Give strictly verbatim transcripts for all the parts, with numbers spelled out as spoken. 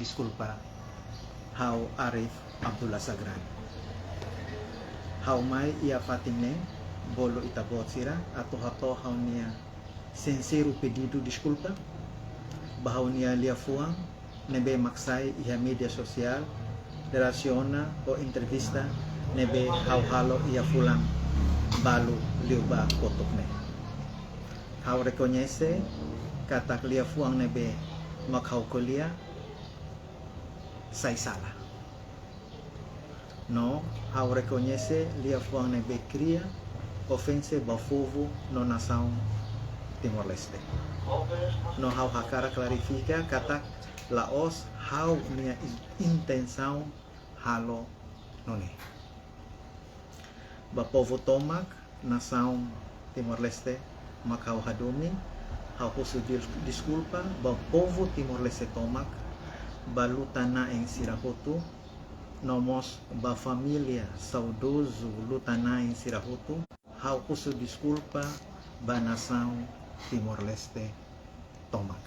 Deskulpa, ha'u Arif Abdullah Sagran. Ha'u mai iha fatin ne'e, bolu ita-boot sira, atu hato'o ha'u-nia sinseru pedidu deskulpa ba ha'u-nia liafuan ne'ebé mak sai iha média sosiál, relasiona ho entrevista ne'ebé ha'u halo iha fulan balu liubá kotuk ne'e. Ha'u rekoñese katak liafuan ne'ebé mak ha'u ko'alia sai sala. No ha'u rekoñese liafuan ne'ebé kria ofensa ba povu no nasaun Timor-Leste. No ha'u hakarak klarifika katak la'ós ha'u-nia in-, intensaun halo nune'e. Ba povu tomak nasaun Timor-Leste mak ha'u hadomi, ha'u husu dis-, deskulpa ba povu Timor-Leste tomak, ba luta-na'in sira hotu, no mós ba família saudozu luta-na'in sira hotu, ha'u husu deskulpa ba nasaun Timor-Leste tomak.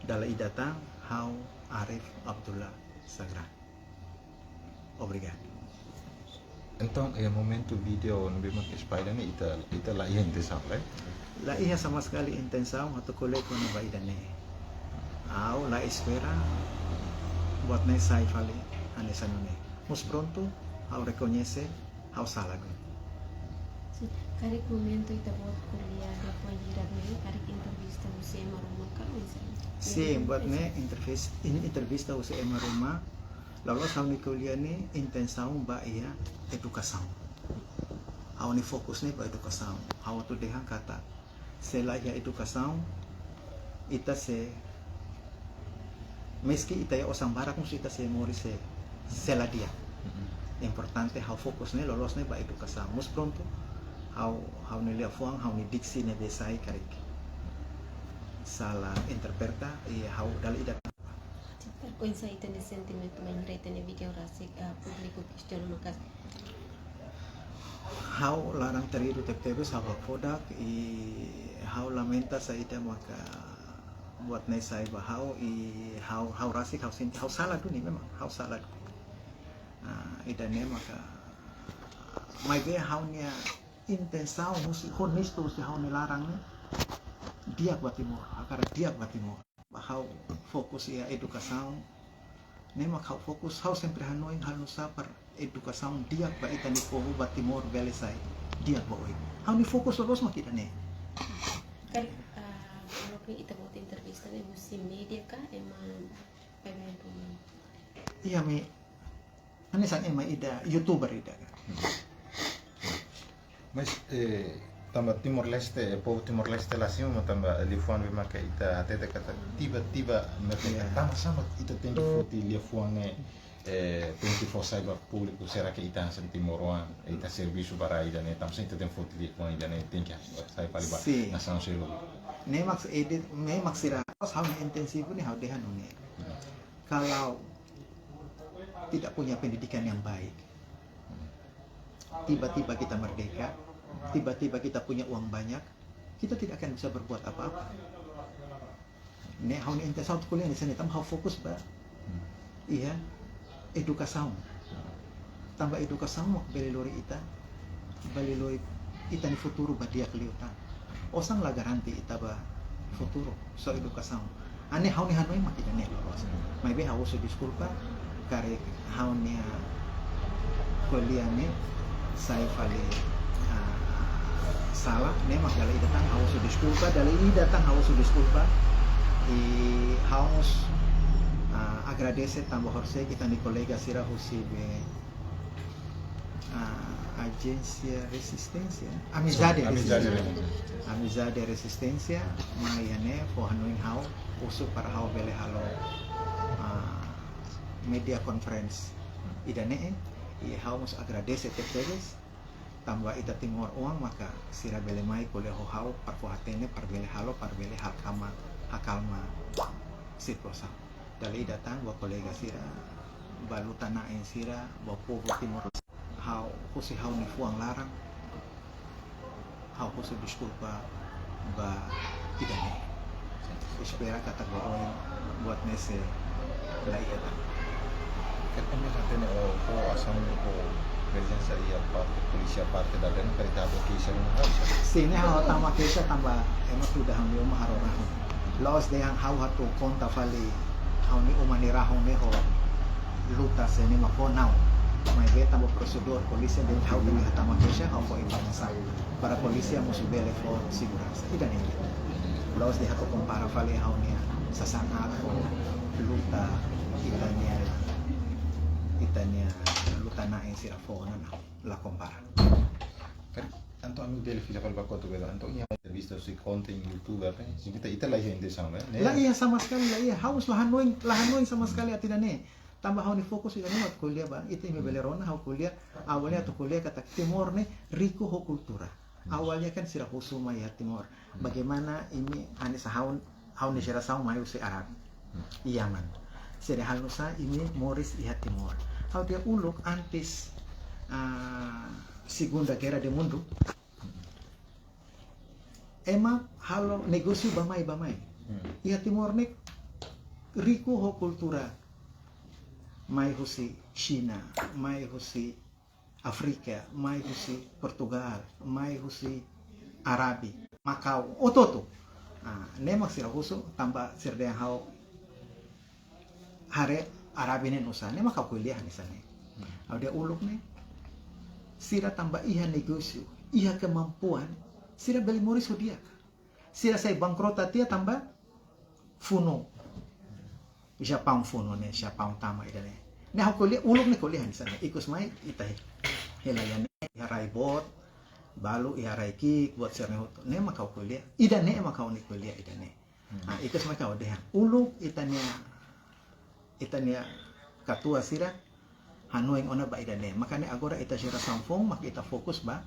Dala ida tan, ha'u Arif Abdullah Sagran. Obrigadu. Entaun, iha momentu vídeo ne'ebé mak espalla ne'e, ita, ita la iha intensaun, eh? La iha sama sekali intensaun atu ko'alia kona-ba ida-ne'e. Ha'u la espera buat ne'e sai fali hanesan ne'e. Mas prontu, ha'u rekoñese, ha'u sala duni. Sin, karik momentu ita-boot ko'alia liafuan hirak ne'e, karik entrevista husi ema ruma ka, oinsá? Sin, buat ne'e entrevis-, in-, entrevista husi ema ruma, la'ós ha'u-nia ko'alia ne'e intensaun ba iha edukasaun. Ha'u-nia fokus ne'e ba edukasaun. Ha'u atu dehan katak se la iha edukasaun, ita sei, meski ita iha osan barak, mas ita sei moris sei, sei la di'ak. Mm-mm. Importante ha'u fokus ne'e, loloos ne'e ba edukasaun. Mas prontu, ha'u, ha'u-nia liafuan, ha'u-nia diksi ne'ebé sai karik sala interpreta, i ha'u dala ida. Karik oinsá ita-nia sentimentu bainhira ita-nia vídeo rasik, ah, públiku kestiona maka'as? Ha'u laran-taridu tebetebes, ha'u hakfodak, i ha'u lamenta saida maka buat ne'e sai ba ha'u, i ha'u, ha'u rasik, ha'u sente, ha'u sala duni memang, ha'u sala duni. Ah, ida-ne'e maka, maibé ha'u-nia intensaun husi, honestu husi ha'u-nia laran ne'e, di'ak ba Timor, hakarak di'ak ba Timor. Ba ha'u fokus iha edukasaun, ne'e mak ha'u fokus, ha'u sempre hanoin halo nu'usá para edukasaun di'ak ba ita-nia povu, ba Timor bele sai di'ak ba oin. Ha'u-nia fokus loloos mak ida-ne'e. Karik, ah, loke ita-boot entrevista ne'e husi média ka, ema, ema ruma? Iha me, hanesan ema ida, youtuber ida ka. Mas, eh, tanba Timor-Leste, eh, povu Timor-Leste la simu, tanba liafuan ne'ebé maka ita hatete katak tiba-tiba merdeka. Iya. Tanba sá mak ita tenke foti liafuan ne'e, eh, tenke fó sai ba públiku, será que ita hanesan timoroan, ita servisu ba rai ida-ne'e, tanba sá ita tenke foti liafuan ida-ne'e, tenke sai fali ba, sin, nasaun seluk. Ne'e mak edit, ne'e mak sira, pas ha'u intensivu ne'e ha'u dehan nune'e. Hmm. Kalau tidak punya pendidikan yang baik, tiba-tiba kita merdeka, tiba-tiba kita punya uang banyak, kita tidak akan bisa berbuat apa-apa. Ne'e ha'u-nia intensaun atu ko'alia hanesan ne'e, tanba ha'u fokus ba iha edukasaun. Tanba edukasaun mak bele lori ita, bele lori ita-nia futuru ba di'ak liután. Osan la garante ita ba futuru, só edukasaun. Ne'e ha'u-nia hanoin mak ida-ne'e loloos. Maibé ha'u husu deskulpa, karik ha'u-nia ko'alia ne'e sai fali, ah, sala, ne'e mak dala ida tan ha'u husu deskulpa, dala ida tan ha'u husu deskulpa. I ha'u mós, ah, agradese tanba horisehik ita-nia kolega sira husi be, ah, Ajénsia Rezisténsia, Amizade, sin, Amizade Rezisténsia. Rezisténsia. Amizade Rezisténsia, mai iha ne'e fó hanoin ha'u, husu para ha'u bele halo, ah, media conference ida-ne'e, i ha'u mós agradese tebetebes, tanba ita timoroan maka sira bele mai ko'alia ho ha'u, para fó hatene, para bele halo, para bele hakalma, hakalma situasaun. Dala ida tan ba kolega sira, ba luta-na'in sira, ba povu Timor. Ha'u husi ha'u-nia fuan laran, ha'u husu deskulpa ba ida-ne'e. Espera katak ba oin buat ne'e sei La iha tan. Ita-nia parte ne'e, o, o asaun, o prezensa iha parte polísia, parte da den, karik ita hato'o keixa ne'e ha'u sa. Sin, ne'e ha'u tama keixa tanba ema tuda ha'u-nia uma halo rahun. La'ós dehan ha'u atu konta fali ha'u-nia uma nia rahun ne'e ho luta sira-ne'e mak fó, não. Maibé tanba prosedur polísia dehan ha'u tenke tama keixa, ha'u fó informasaun para polísia mós bele fó seguransa. Ida-ne'e. La'ós dehan atu kompara fali ha'u-nia sasán aat ho luta ita-nia, ita-nia luta-na'in sira fó ona, não. La kompara. Karik, entaun ami bele fila fali ba kotuk bela. Entaun iha entrevista husi konten youtuber ne'e. Sin, ita, ita la iha intensaun, ne'e? La iha sama sekali, la iha. Ha'u mós la hanoin, la hanoin sama sekali atu ida-ne'e. Tanba ha'u-nia fokus ida-ne'e mak ko'alia ba. Ita imi bele rona ha'u ko'alia. Awalnya atu ko'alia katak Timor ne'e riku ho kultura. Awalnya kan sira husu mai iha Timor. Bagaimana imi hanesan ha'u, ha'u-nia jerasaun mai husi Árabe, Yaman. Sira halo nusá imi moris iha Timor. Ha'u dehan uluk antes, ah, Segunda Guerra do Mundo, ema halo negósiu bá-mai, bá-mai. Iha Timor ne'e riku ho kultura. Mai husi Xina, mai husi Áfrika, mai husi Portugal, mai husi Árabe, Makau, hotu-hotu. Ah, ne'e mak sira husu tanba sira dehan ha'u haree Árabe ne'e nusá, ne'e mak ha'u ko'alia hanesan ne'e. Ha'u dehan uluk ne'e, sira tanba iha negósiu, iha kemampuan, sira bele moris ho di'ak. Sira sai bankrota tiha tanba funu. Japaun funu ne'e, Japaun tama ida-ne'e. Ne'e ha'u ko'alia, uluk ne'e ko'alia hanesan ne'e. Ikus mai ita he. Hela iha ne'e, iha rai boot, balu iha rai ki'ik, buat sira-ne'e hotu. Ne'e mak ha'u ko'alia. Ida-ne'e mak ha'u-nia ko'alia ida-ne'e. Ah, ikus mai ha'u dehan. Uluk ita-nia, ita-nia katuas sira hanoin ona ba ida-ne'e. Maka ne'e agora ita jerasaun foun, maka ita fokus ba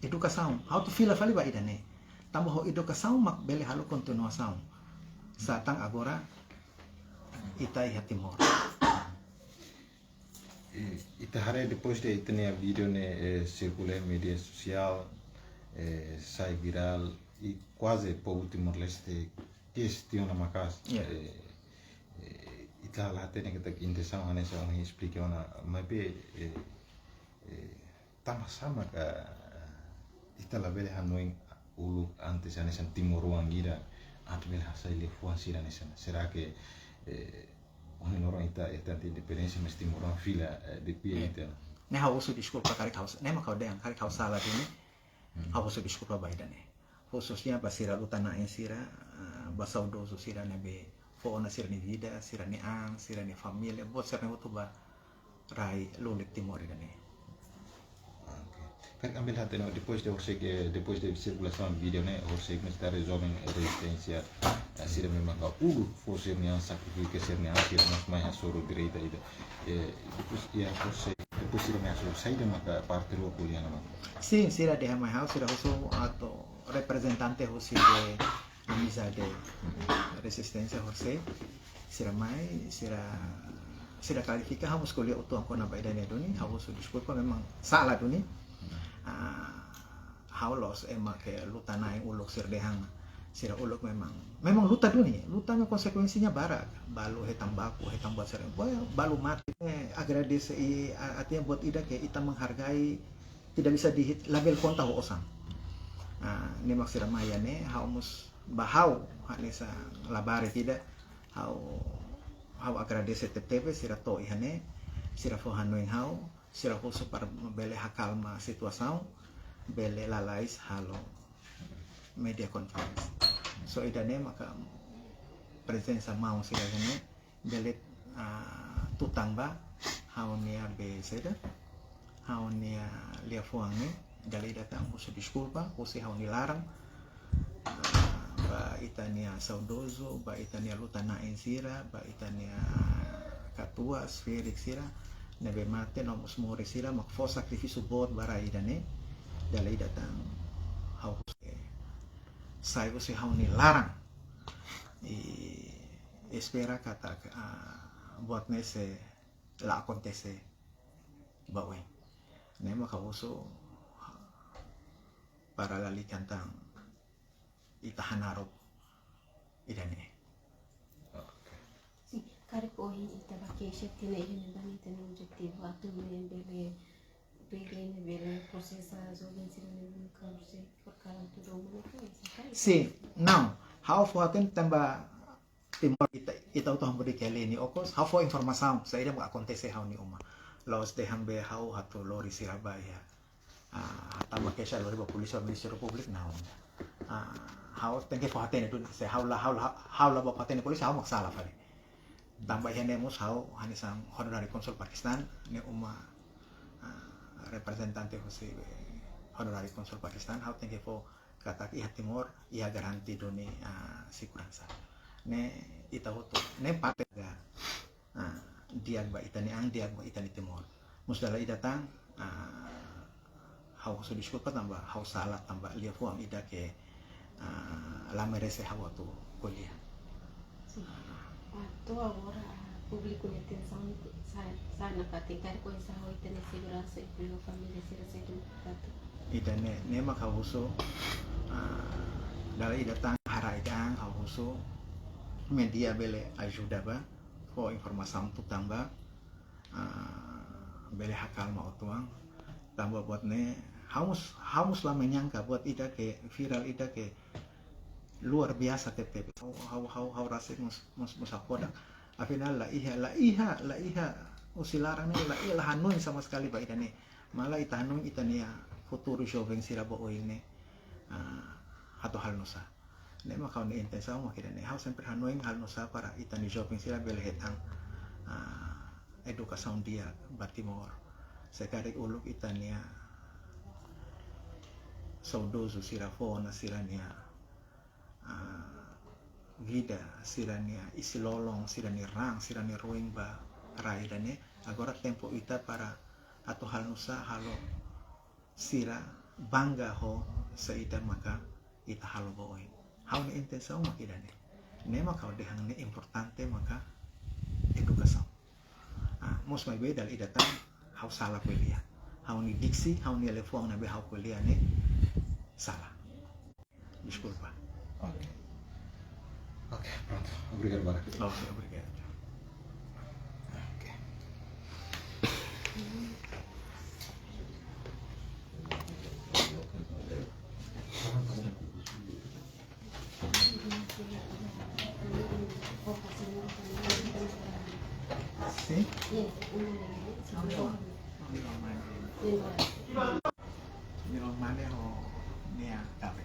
edukasaun. Ha'u atu fila fali ba ida-ne'e. Tanba ho edukasaun mak bele halo kontinuasaun. Sá tan agora ita iha Timor. Eh, ita haree depois de ita-nia vídeo ne'e, eh, sirkula iha média sosiál, eh, sai virál, i kuaze povu Timor-Leste kestiona maka'as. Ya. Eh, eh, ita la hatene katak intensaun hanesan ohin esplika ona, maibé, eh, eh, tanba sá maka, eh, ita labele hanoin uluk antes hanesan timoroan ida atu bele hasai liafuan sira hanesan. Será que, eh, ohin loron ita, ita independénsia, mas timoroan fila, eh, de'it. Ya. Ita. Ne'e ha'u husu deskulpa karik ha'u sa-, ne'e mak ha'u dehan karik ha'u sala duni. Ha'u husu deskulpa ba ida-ne'e. Khususnya ba sira luta-na'in sira, ah, ba saudozu sira ne'ebé fó ona sira-nia vida, sira-nia an, sira-nia família, buat sira-ne'e hotu ba rai lulik Timor ida-ne'e. Oke. Karik ami bele hatene, depois de horisehik, depois de sirkulasaun vídeo ne'e, horisehik universitáriu joven rezisténsia, eh, sira-ne'ebé maka uluk fó sira-nia an, sakrifika sira-nia an, sira mós mai hasoru direita ida. Eh, depois, iha horisehik, depois sira mai hasoru, saida maka parte rua ko'alia ona mak? Sin, sira dehan mai ha'u, sira husu atu reprezentante husi de amizade rezisténsia horisehik. Sira mai, sira, sira klarifika, ha'u mós ko'alia uitoan kona-ba ida-ne'e duni, ha'u husu deskulpa, memang sala duni. Ah, ha'u la'ós ema ke luta-na'in uluk sira dehan. Sira uluk memang, memang luta duni. Luta ne'e konsekuénsia barak. Balu hetan baku, hetan buat sira. Ba-, balu mate. Eh, agradese i, a-, artinya buat ida ke ita menghargai tidak bisa dihit-, labele konta ho osan. Ah, ne'e mak sira mai iha ne'e, ha'u mós ba ha'u, hanesan labarik ida, ha'u, ha'u agradese tebetebes, sira to'o iha ne'e, sira fó hanoin ha'u, sira husu para bele hakalma situasaun, bele lalais halo media conference. So ida-ne'e maka prezensa maun sira iha ne'e, bele, ah, tutan ba ha'u-nia be saida, ha'u-nia liafuan ne'e, dala ida tan husu deskulpa, husi ha'u-nia laran, ah, ba ita-nia saudozu, ba ita-nia luta-na'in sira, ba ita-nia katuas, ferik sira, ne'ebé mate no mós moris sira, mak fó sakrifísiu boot ba rai ida-ne'e, dala ida tan ha'u husu, sai husi ha'u-nia laran. I espera katak, ah, buat ne'e sei la akontese ba oin. Ne'e mak ha'u husu para lalika tan ita hanaruk ida-ne'e. Oke. Sin. Karik ohin ita bá keixa tiha ona iha ne'ebá, ita-nia objetivu atu nune'e bele, bele, ne'e bele prosesa joven sira ne'ebé katorze, por kalan tudo mundo que é isso, tá? Sin, não. Ha'u fó aten tanba Timor ita, ita hotu hamburuk ke leni okos, ha'u fó informasaun saida mak akontese ha'u-nia uma. La'ós dehan be ha'u atu lori sira ba iha. Ah, tanba keixa lori ba polísia, Ministériu Públiku, não. Ah, ha'u tenke fó hatene duni, se ha'u la, ha'u la, ha'u la bá hatene polísia, ha'u mak sala fali. Tanba iha ne'e mós ha'u hanesan honoráriu kónsul Pakistan, nia uma, ah, reprezentante husi, eh, honoráriu kónsul Pakistan, ha'u tenke fó katak iha Timor, iha garantia duni, ah, seguransa. Ne'e ita hotu, ne'e parte ga, ah, di'ak ba ita-nia an, di'ak ba ita-nia Timor. Mós dala ida tan, ah, ha'u husu deskulpa tanba ha'u sala tanba liafuan ida ke, ah, la merese ha'u atu ko'alia. Sin. Atu agora, ah, públiku nia atensaun sa-, sa'e ona katak karik oinsá ho ita-nia seguransa, inkluiu família sira saida mak atu. Ida-ne'e, ne'e mak ha'u husu, ah, dala ida tan haraik an ha'u husu média bele ajuda ba, fó informasaun tutan ba, ah, bele hakalma uitoan. Tanba buat ne'e, ha'u mós, ha'u mós la menyangka buat ida ke viral ida ke luar biasa tebtebes. Ha'u, ha'u, ha'u, ha'u rasik mós, mós, mós hakfodak. Afinál la iha, la iha, la iha husi laran ne'e, la iha, la hanoin sama sekali ba ida-ne'e. Malah ita hanoin ita-nia futuru joven sira ba oin ne'e, ah, atu halo nusá. Ne'e mak ha'u-nia intensaun mak ida-ne'e. Ha'u sempre hanoin halo nusá para ita-nia joven sira bele hetan, ah, edukasaun di'ak ba Timor. Se karik uluk ita-nia saudozu sira fó ona sira-nia, ah, vida, sira-nia isin-lolon, sira-nia raan, sira-nia ruin ba rai ida-ne'e. Agora tempu ita para atu halo nusá, halo sira bangga ho saida maka ita halo ba oin. Ha'u-nia intensaun mak ida-ne'e. Ne'e mak ha'u dehan ne'e importante maka edukasaun. Ah, mós maibé dala ida tan ha'u sala ko'alia. Ha'u-nia diksi, ha'u-nia liafuan ne'ebé ha'u ko'alia ne'e sala. Deskulpa. Ok. Ok, prontu. Obrigadu barak. Ok, obrigadu. Ok. Sin? Nia mane ho nia kafe.